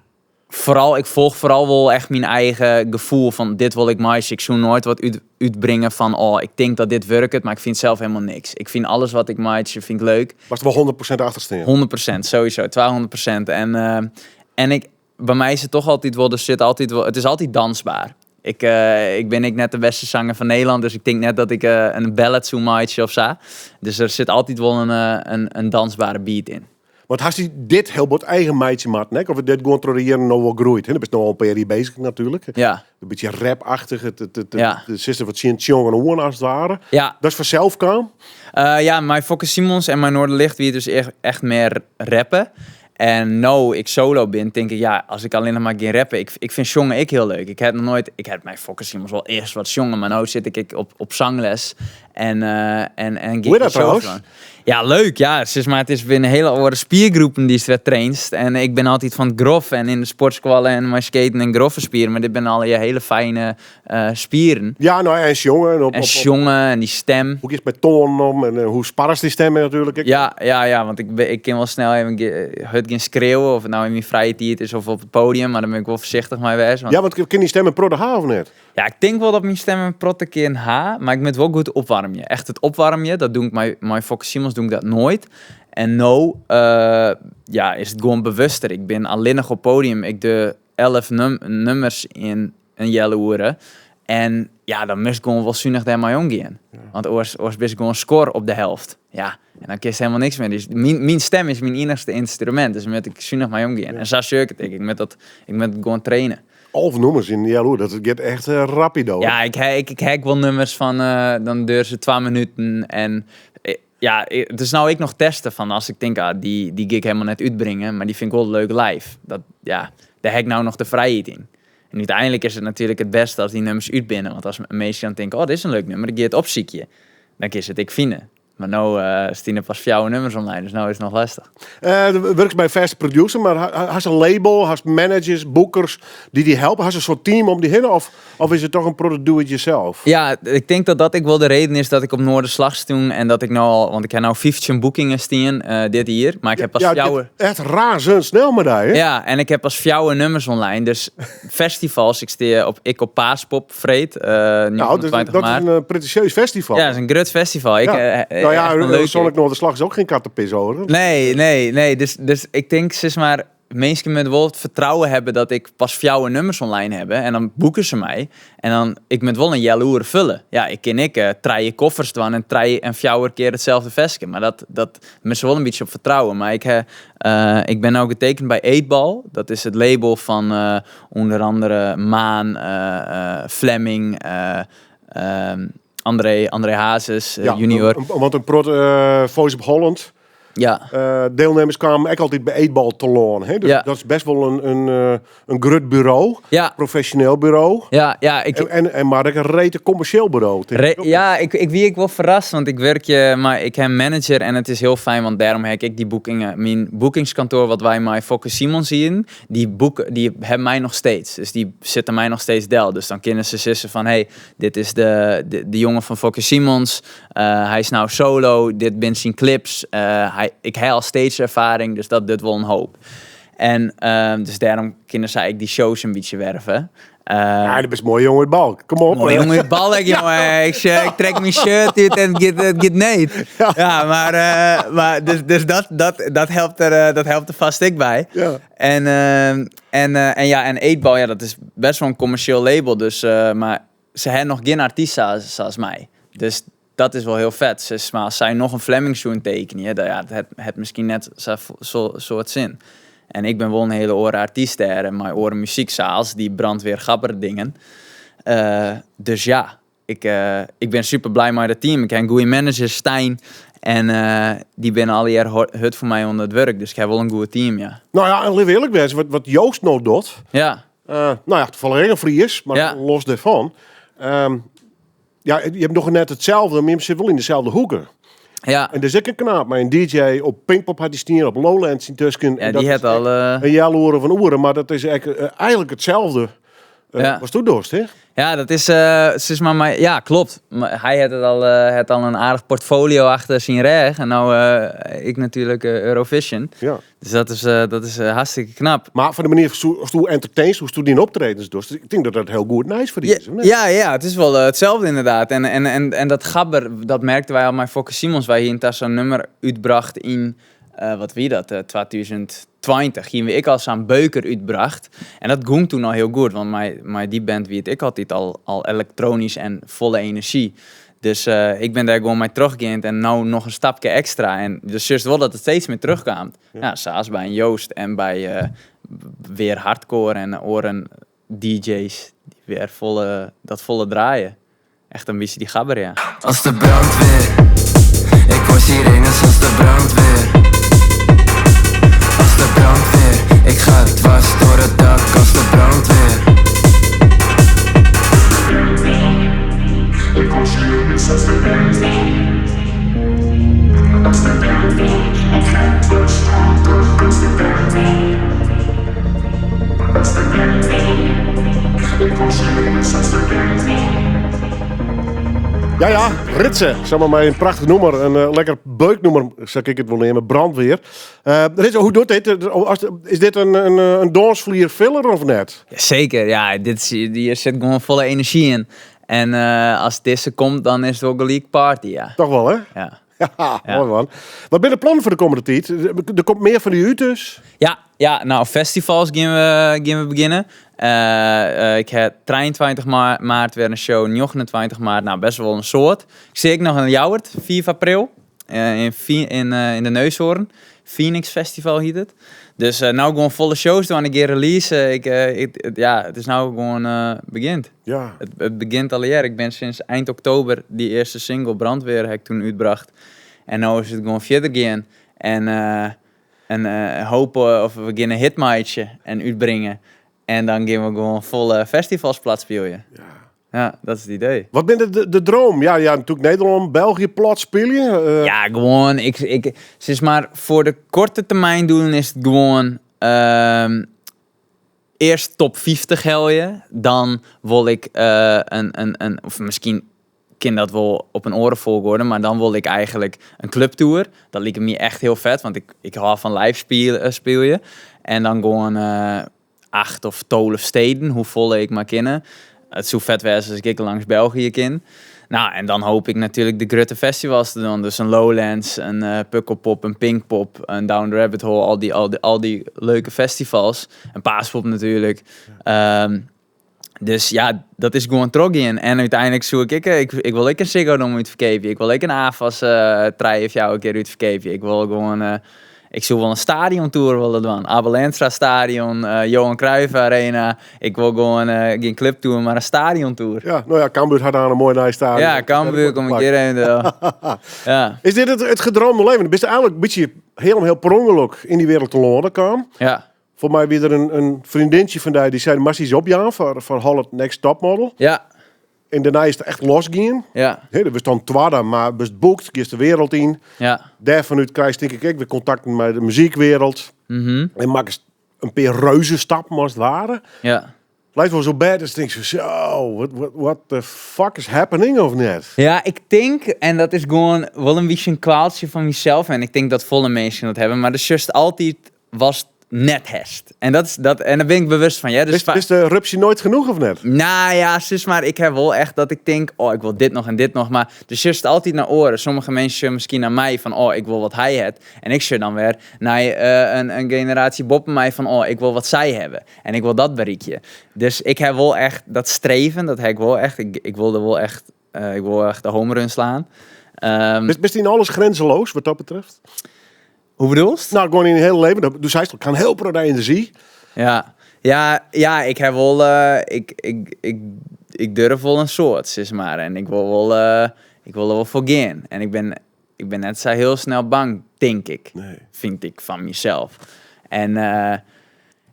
foaral, ik folch foaral wol echt myn eigen gefoel fan dit wol ik meitsje. Ik soe noait wat útbringe fan, oh, ik tink dat dit wurket, mar ik fyn sels hielendal niks. Ik fyn alles wat ik meitsje, fyn ik leuk. Moatst wol 100% achter stean? 100%, sowieso, 200%. En by my is it toch altyd wol, der sit altyd wol, it is altyd dansber. Ik bin ek net de bêste sanger fan Nederlân, dus ik tink net dat ik in ballad soe meitsje of sa. Dus der sit altyd wol in dansbere beat yn. Want hast dy dit hiel bot eigen meitsje moatten, hè? Of dit gewoan troch de jierren no wol groeid? Hè? Do bist no al in pear jier bezich natuerlik. Ja. In bytsje rap-achtich, Ja. it sit der wat tsjin tsjongen oan as it ware. Ja. Dat is fansels kaam? Ja, mei Fokke Simons en mei Noorderlicht wie it dus echt mear rappen. En no ik solo bin, tink ik, ja, as ik allinnich mar gean rappen, ik fyn sjongen ek hiel leuk. Ik ha noch noait, ik ha mei Fokke Simons wol earst wat sjongen, mar no sit ik op sangles en Hoe is dat gean trouwens? solo. Ja, leuk. Ja, sis mar, it is binne hiele oare spiergroepen dy'tst wer trainst. En ik bin altyd fan it grof en yn de sportskoalle en mei skaten en groffe spieren, mar dit binne allegear hiele fijne spieren. Ja, nou, en sjongen. En sjongen en dy stem. Hoe giest mei toanen om en hoe sparrest dy stem natuerlik ek? Ja, ja, ja, want ik kin wol snel even hurd gean skreauwen, of it nou yn myn frije tiid is of op it podium, mar dêr bin ik wol foarsichtich mei wêze. Want Ja, want kin dy stem in protte ha of net? Ja, ik tink wol dat myn stem in protte kin ha, mar ik moat wol goed opwaarmje. Echt it opwaarmje, dat doch ik mei Fokke Simons doch ik dat noait. En no ja, is it gewoan bewuster. Ik bin allinnich op podium. Ik doch 11 nummers yn in healoere. En ja, dan moatst gewoan wol sunich dêrmei omgean. Ja. Want oars bist gewoan skor op de helft. Ja, en dan kinst hielendal niks mear. Dus myn stem is myn iennichste ynstrumint. Dus moat ik sunich mei omgean. Ja. En sa sjoch ik it ek. Ik moat gewoan trainen. 11 nummers yn healoere, dat giet echt rapido. Ja, ik ha wol nummers fan, dan duorje se 2 minuten. En ja, it is no ek noch testen fan as ik tink, ah, dy gean ik hielendal net útbringe, mar dy fyn ik wol leuk live. Dat, ja, dêr ha ik no noch de frijheid yn. En úteinlik is it natuerlik it bêste as dy nummers út binne. Want as minsken dan tinke, oh, dit is in leuk nummer, dan gean ik it opsykje. Dan kinst it ek fine. Mar no steane der pas fjouwer nûmers online, dus no is it noch lestich. Wurkst by fêste producer, mar hast in label, hast managers, boekers dy't dy helpe? Hast in soart team om dy hinne of, of is it toch in protte do it yourself? Ja, ik tink dat dat ek wol de reden is dat ik op Noorderslag stûn en dat ik no al, want ik ha no 15 boekingen stean dit jier, mar ik ha pas Ja, fjouwer. Echt razendsnel mei dy, hè? Ja, en ik ha pas fjouwer nûmers online, dus festivals, ik stean op, ik op Paaspop freed, Nou, dat, 29 dat is maart. in pretentieus festival. Ja, dat is in grut festival. Ik, Ja. Nou ja, echt in leuk. Sonic Noorderslag is ook geen kattenpis hoor. Nee, nee, nee. Dus ik tink, sis mar, minsken moatte wol it fertrouwen hawwe dat ik pas fjouwer nûmers online ha. En dan boeke se my. En dan, ik moat wol in healoere folle. Ja, ik kin ek trije koffers dwaan en trije en fjouwer kear itselde ferske. Mar dat moatte se wol in bytsje op fertrouwe. Mar ik bin no getekend by 8Ball. Dat is it label fan ûnder oare Maan, Flemming, André Hazes junior. Want in protte Voice of Holland deelnemers kwamen ek altyd by 8Ball telâne. Hè? Dus dat is best wol in grut buro, profesjoneel buro. Ja, ja, ik En mar ek in rete kommersjeel buro, tink ik ook. Ja, ik wie ek wol ferrast, want ik wurkje, mar ik ha in manager en it is hiel fijn, want dêrom ha ik ek dy boekingen. Myn boekingskantoar wat wy mei Fokke Simons hienen, dy boeken, dy ha my noch steeds. Dus dy sitte my noch steeds del. Dus dan kinne se sizze fan, hey, dit is de jonge fan Fokke Simons. Hy is no solo, dit binne syn clips. Ik ha al steeds erfaring, dus dat docht wol in hoop. En dus dêrom kinne sy ek dy shows in bytsje werve. Ja, dat is moai jonge út Balk. Kom op. Moai jonge út Balk, jonge. Ik trek myn shirt út en it giet net. Ja, mar dus dat helpt der fêst ek by. En 8Ball, ja, dat is best wol in kommersjeel label. Dus, mar se ha noch gjin artyst sa as my. Dus dat is wol hiel fet. Sis mar, as sy noch in Flemming soene tekenje, dan, ja, dat hat miskien net sa soart sin. En ik bin wol in hiele oare artyst dêr en mei oare muzyk, sa as dy brandweer gabber dingen. Dus ja, ik bin super blij mei dat team. Ik ha in goede manager, Stijn. En dy binne allegear hurd foar my oan it wurk. Dus ik ha wol in goed team, ja. Nou ja, en litte we earlik wêze, wat Joost no docht. Nou ja, toevallig ek in Fries, mar los dêrfan. Ja, je hebt noch net itselde, mar je sitte wol yn deselde hoeke. En der is ek in knaap, mar in DJ op Pinkpop hat dy stien, op Lowlands yntusken. Ja, En dat dy is hat al, ek in healoere fan oeren, mar dat is ek eigenlik itselde. Watst do dochst, hè? Ja, dat is, sis mar, mar, ja, klopt. Mar hy hat it al, hat al in aardich portfolio achter syn rêch. En no ek natuerlik Eurovision. Dus dat is hartstikke knap. Mar fan de manier hoe do entertainst, hoe do dyn optredens dochst, ik tink dat dat hiel goed nijs foar dy is, of net? Ja, ja, it is wol itselde ynderdaad. En dat gabber, dat merkten wy al mei Fokke Simons. Wy hiene ta sa'n nûmer útbrocht yn, wat wie dat, 2020. Hiene we ek al sa'n beuker útbrocht. En dat gong toen al hiel goed, want mei dy band wie it ek altyd al elektronysk en folle enerzjy. Dus ik bin dêr gewoan mei trochgeand en no noch in stapke ekstra. En dus sjochst wol dat it steeds mear terugkaam. Ja, sa as by in Joost en by wer hardcore en oare D J's die wer dat folle draaien. Echt in bytsje dy gabber, ja. As de brandweer, ik hoor sirenes as de brandweer. As de brandweer, ik ga dwars door het dak as de brandweer. Ik hoor sirenes as de brandweer. As de brandweer, ik ga dwars door het dak as de brandweer. As de brandweer, ik hoor sirenes as de brandweer. Ja, ja, Ritse, zeg maar, mei in prachtich nûmer, in lekker beuknûmer, sa kin ik it wol neame, brandweer. Ritse, hoe docht dit? Is dit in dânsflier filler of net? Ja, zeker, ja, dit is, hier sit gewoan folle enerzjy yn. En as dizze komt, dan is it wol gelyk party, ja. Toch wol, hè? Ja. Ja, moai man. Wat binne de plannen foar de kommende tiid? Der komt mear fan dy út dus? Ja, ja, nou, festivals gean we begjinnen. Ik ha 23 maart wer in show, 29 maart, nou best wol in soad. Ik sit ek noch yn Ljouwert, 5 april, yn de Neushoorn. Phoenix Festival hjit it. Dus nou gewoan folle shows dwaan, ik gean release. It is nou gewoan begjint. It begjint allegear. Ik bin sinds ein oktober dy earste single Brandweer ha ik toen útbrocht. En no is it gewoan fierder gean. En hope of we gean in hit meitsje en útbringe. En dan gean we gewoan folle festivals plat spylje. Ja, dat is it idee. Wat binne de droom? Ja, ja, natuerlik Nederlân, België plat spylje. Ja, gewoan, ik, sis mar, foar de korte termyn doelen is it gewoan earst top 50 helje, dan wol ik in, of miskien kin dat wol op in oare folchoarder, mar dan wol ik eigentlik in clubtour. Dat liket my echt hiel fet, want ik hâld fan live spylje. En dan gewoan 8 of 12 steden, hoefolle ik mar kinne. It soe fet wêze as ik ek langs België kin. Nou, en dan hoopje ik natuerlik de grutte festivals te dwaan. Dus in Lowlands, in Pukkelpop, in Pinkpop, in Down the Rabbit Hole, al dy leuke festivals. In Paaspop natuerlik. Dus ja, dat is gewoan trochgean. En úteinlik soe ik ek, ik wol ek in Ziggo Dome útferkeapje. Ik wol ek in AFAS 3 of 4 kear útferkeapje. Ik wol gewoan, ik soe wol in stadiontour wolle dwaan. Abe Lenstra Stadion, Johan Cruijff Arena. Ik wol gewoan gjin clubtour, mar in stadiontour. Ja, nou ja, Cambuur hat oan in moai nij stadion. Ja, Cambuur kom ik hjir even del. Ja. Is dit it gedroomde leven? Bist eigentlik in bytsje hielendal per ûngelok yn dy wereld telâne kaam? Ja. Folgens my wie der in freondintsje fan dy, dy sei, moatst ris opjaan foar Holland Next Top Model. Ja. En dêrnei is it echt losgien. Ja. Hè, do wurdst dan twadde, mar bist boekt, giest de wereld yn. Ja. Dêrfanút krijst tink ik ek wer kontakten mei de muzykwereld. En makkest in pear reuzestappen as it ware. Ja. Leit wol sa bêd, dus tinkst zo, what the fuck is happening of net? Ja, ik tink, en dat is gewoan wol in bytsje in kwaaltsje fan mysels, en ik tink dat folle minsken dat hawwe, mar do sjochst altyd watst net hast. En dat is, dat, en dêr bin ik bewust fan. Ja, dus Is de rupsje noait genôch of net? Nou ja, sis mar, ik ha wol echt dat ik tink, oh, ik wol dit noch en dit noch, mar do sjochst altyd nei oaren. Sommige minsken sjogge miskien nei my fan, oh, ik wol wat hy hat. En ik sjoch dan wer nei in generaasje boppe my fan, oh, ik wol wat sy hawwe. En ik wol dat berikje. Dus ik ha wol echt dat streven, dat ha ik wol echt. Ik wol der wol echt, ik wol echt de home run slaan. Bist yn alles grenzeloos wat dat betreft? Hoe bedoelst? Nou, gewoan yn dyn hiele leven. Do seist, ik ha in hiel protte enerzjy. Ja, ja, ja, ik ha wol, ik durf wol in soad, sis mar. En ik wol wol, ik wol der wol foar gean. En ik bin net sa hiel snel bang, tink ik. Nee. Fyn ik fan mysels. En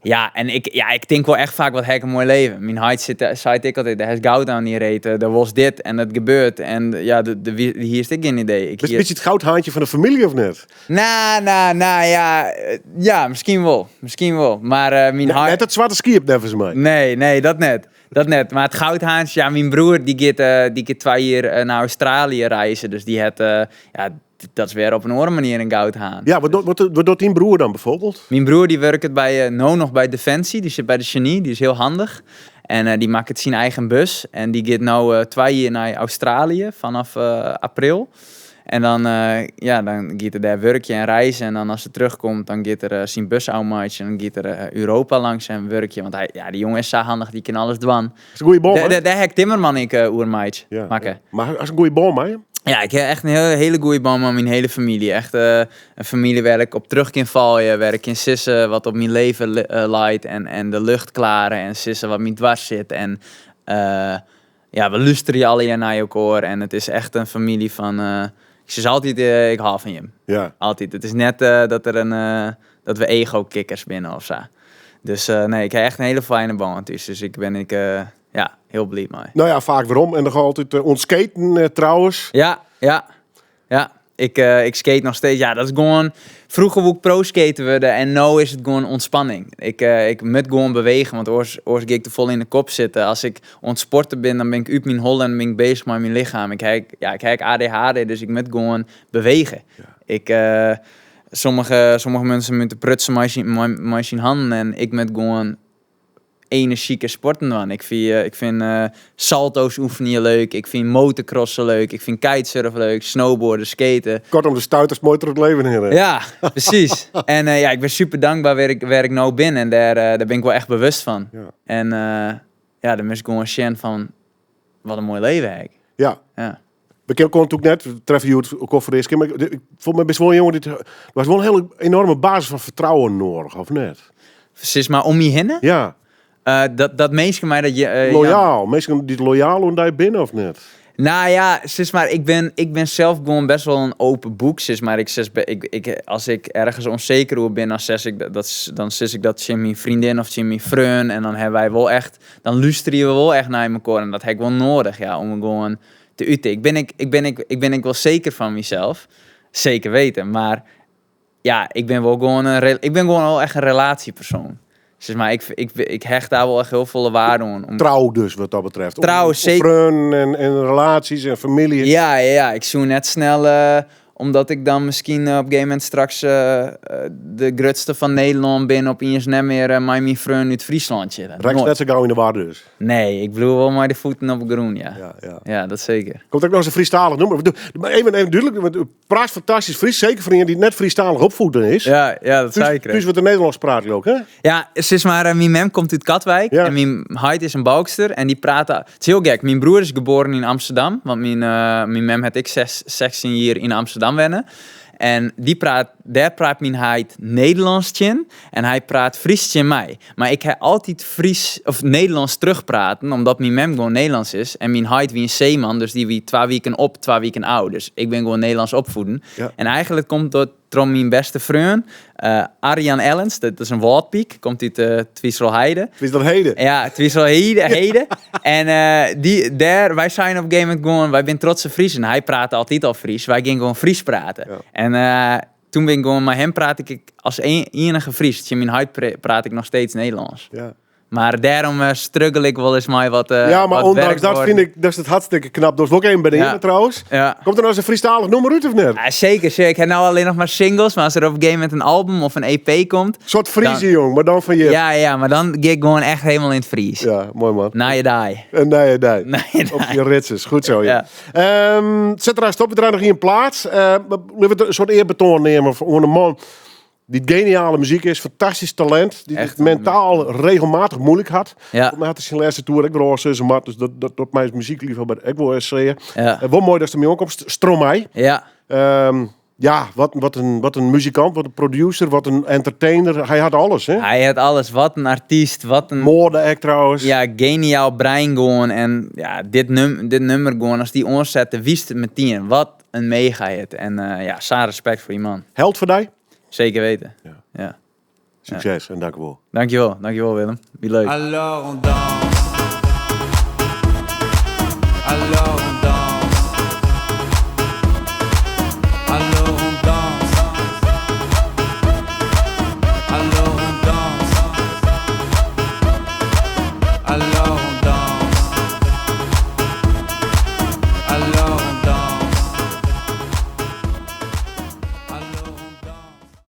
ja, en ik, ja, ik tink wol echt faak, wat ha ik in moai leven. Myn heit seit ek altyd, dêr hast goud oan dyn reet, dêr wolst dit en dat gebeurt. En ja, de hiest ek gjin idee. Ik Bist hie in bytsje it goudhaantje fan de famylje of net? Nou, nou, nou, ja, ja, miskien wol. Miskien wol. Mar myn heit Net it swarte skiep, neffens my. Nee, nee, dat net. Dat net. Mar it goudhaantje, ja, myn broer dy giet 2 jier nei Australië reizen. Dus dy hat, ja, dat is wer op in oare manier in goudhaan. Ja, wat docht dyn broer dan byfoarbyld? Myn broer dy wurket no noch by Defensie, dy sit by de genie, dy is hiel handich. En dy makket syn eigen bus en dy giet no 2 jier nei Australië fanôf april. En ja, dan giet er dêr wurkje en reizen. En dan as er terugkomt, dan giet er syn bus ôfmeitsjen. En dan giet er Europa langs en wurkje. Want hy, ja, dy jonge is sa handich, dy kin alles dwaan. Is in goede bân, hè? Dêr ha ik Timmerman ek oer meitsje, Ja, makke. ja. Mar hast in goede bân mei him? Ja, ik ha echt in hiele goede bân mei myn hiele famylje. Echt in famylje wêr ik op terug kin falje, wêr ik kin sizze wat op myn leven leit en de lucht klare en sizze wat my dwars sit. En ja, we lústerje allegear nei elkoar en it is echt in famylje fan, ik sis altyd, ik hâld fan jim. Ja. Altyd. It is net dat der in dat we ego-kikkers binne of sa. Dus nee, ik ha echt in hiele fijne bân thús. Dus ik bin ik ja, hiel bliid mei. Nou ja, faak werom en noch altyd oan it skaten trouwens. Ja, ja, ja. Ik skate noch steeds. Ja, dat is gewoan... Froeger woe ik pro-skater wurde en no is it gewoan ûntspanning. Ik moat gewoan bewege, want oars gean ik te folle yn de kop sitten. As ik oan it sporten bin, dan bin ik út myn holle en bin ik bezich mei myn lichem. Ik ha ek ADHD, dus ik moat gewoan bewege. Ja. Sommige minsken moatte prutsen mei syn hannen en ik moat gewoan energieke sporten dwaan. Ik fyn salto's oefenje leuk, ik fyn motocrossen leuk, ik fyn kitesurfen leuk, snowboarden, skaten. Kortom, de stuiters moai troch it leven hinne. Ja, precies. En ja, ik ben super dankbaar wêr ik no bin en dêr bin ik wol echt bewust fan. Ja. En ja, dan moat ik gewoan sjen fan wat in moai leven ha ik. Ja. Ja. We kennen elkoar natuerlik net, we treffe hjoed elkoar foar de earste kear, mar ik fûn my bist wol in jonge dy't, der was wol in hiele enorme basis fan fertrouwen noadich, of net? Sis mar om my hinne? Ja. Dat minsken my dat je ja. Loyaal, minsken dy't loyaal oan dy binne, of net? Nou ja, sis maar, ik ben zelf gewoon best wel een open boek. Sis maar, ik, sis, ik, ik, als ik ergens onzeker over ben, dan sis ik dat tegen mijn vriendin of tegen mijn vriend. En dan hebben wij wel echt, dan luisteren we wel echt naar elkaar. En dat heb ik wel nodig, ja, om gewoon te uten. Ik ben ik wel zeker van mezelf. Zeker weten. Maar ja, ik ben gewoon wel echt een relatiepersoon. Zeg maar, ik hecht daar wel echt heel veel waarde aan. Trouw dus, wat dat betreft. Trouw, zeker. Vrienden en relaties en familie. Ja, ik zoek net snel, omdat ik dan misschien op een gegeven moment straks de grootste van Nederland ben, opeens net meer mijn vriend uit Friesland zitten. Rechts Nooit. net zo gauw in de war dus. Nee, ik bedoel wel maar de voeten op het groen, ja. Ja. Ja, dat zeker. Komt ook nog eens een Friestalig nummer. Maar even duidelijk, want u praat fantastisch Fries. Zeker voor iemand die net Friestalig opvoeden is. Ja, dat zei ik. Dus wat de Nederlands praat ook, hè? Ja, zeg maar, mijn mem komt uit Katwijk en mijn heit is een Balkster en die praat... Het is heel gek, mijn broer is geboren in Amsterdam, want mijn mem had ik 16 jaar in Amsterdam wennen. En daar praat mijn heit Nederlands in en hij praat Fries in mij. Maar ik heb altijd Fries of Nederlands terugpraten, omdat mijn mem gewoon Nederlands is. En mijn heit wie een zeeman, dus die wie 2 weken op, 2 weken oud. Dus ik ben gewoon Nederlands opvoeden. En eigenlijk komt dat door mijn beste vriend, Arjan Ellens, dat is een Wâldpyk, komt uit Twizelheide. Twizelheide? Ja, Twizelheide. Heide. En wij zijn op een gegeven moment gewoon, wij zijn trotse Friesen. Hij praatte altijd al Fries, wij gingen gewoon Fries praten. En toen ben ik gewoon, maar hem praat ik als enige Fries. In mijn huid praat ik nog steeds Nederlands. Maar daarom struggle ik wel eens maar wat Ja, maar wat ondanks dat werkwoorden. vind ik, dat is het hartstikke knap. Dat is ook één bij de heren trouwens. Komt er nou eens een Friestalig nummer uit of net? Ja, zeker, zeker. Ik heb nou alleen nog maar singles, maar als er op een gegeven moment een album of een EP komt... Een soort Friese jong, maar dan van je. Ja, maar dan ga ik gewoon echt helemaal in het Fries. Ja, mooi man. Na je die. En na je die. Na je die. Op je ritses, goed zo. Ja. Zet er stop, we draaien nog hier in plaats. We willen een soort eerbetoon nemen voor een man die geniale muziek is, fantastisch talent, die Echt het mentaal regelmatig moeilijk had. Maar had zijn laatste tour, ik wil ook maar, dus dat mij is muziekliefhebber, ik wil eens zeggen. Wel mooi dat ze ermee omkomt, Stromae. Ja, wat een muzikant, wat een producer, wat een entertainer. Hij had alles, hè? Hij had alles. Wat een artiest, wat een... Moorde-act trouwens. Ja, geniaal brein gewoon. En ja, dit nummer gewoon, als die onzette, wist het meteen. Wat een mega hit. En ja, saar respect voor die man. Held voor jou? Zeker weten. Ja. Succes en dank u wel. Dankjewel, dankjewel Willem. Wie leuk. Alors on danse. Alors on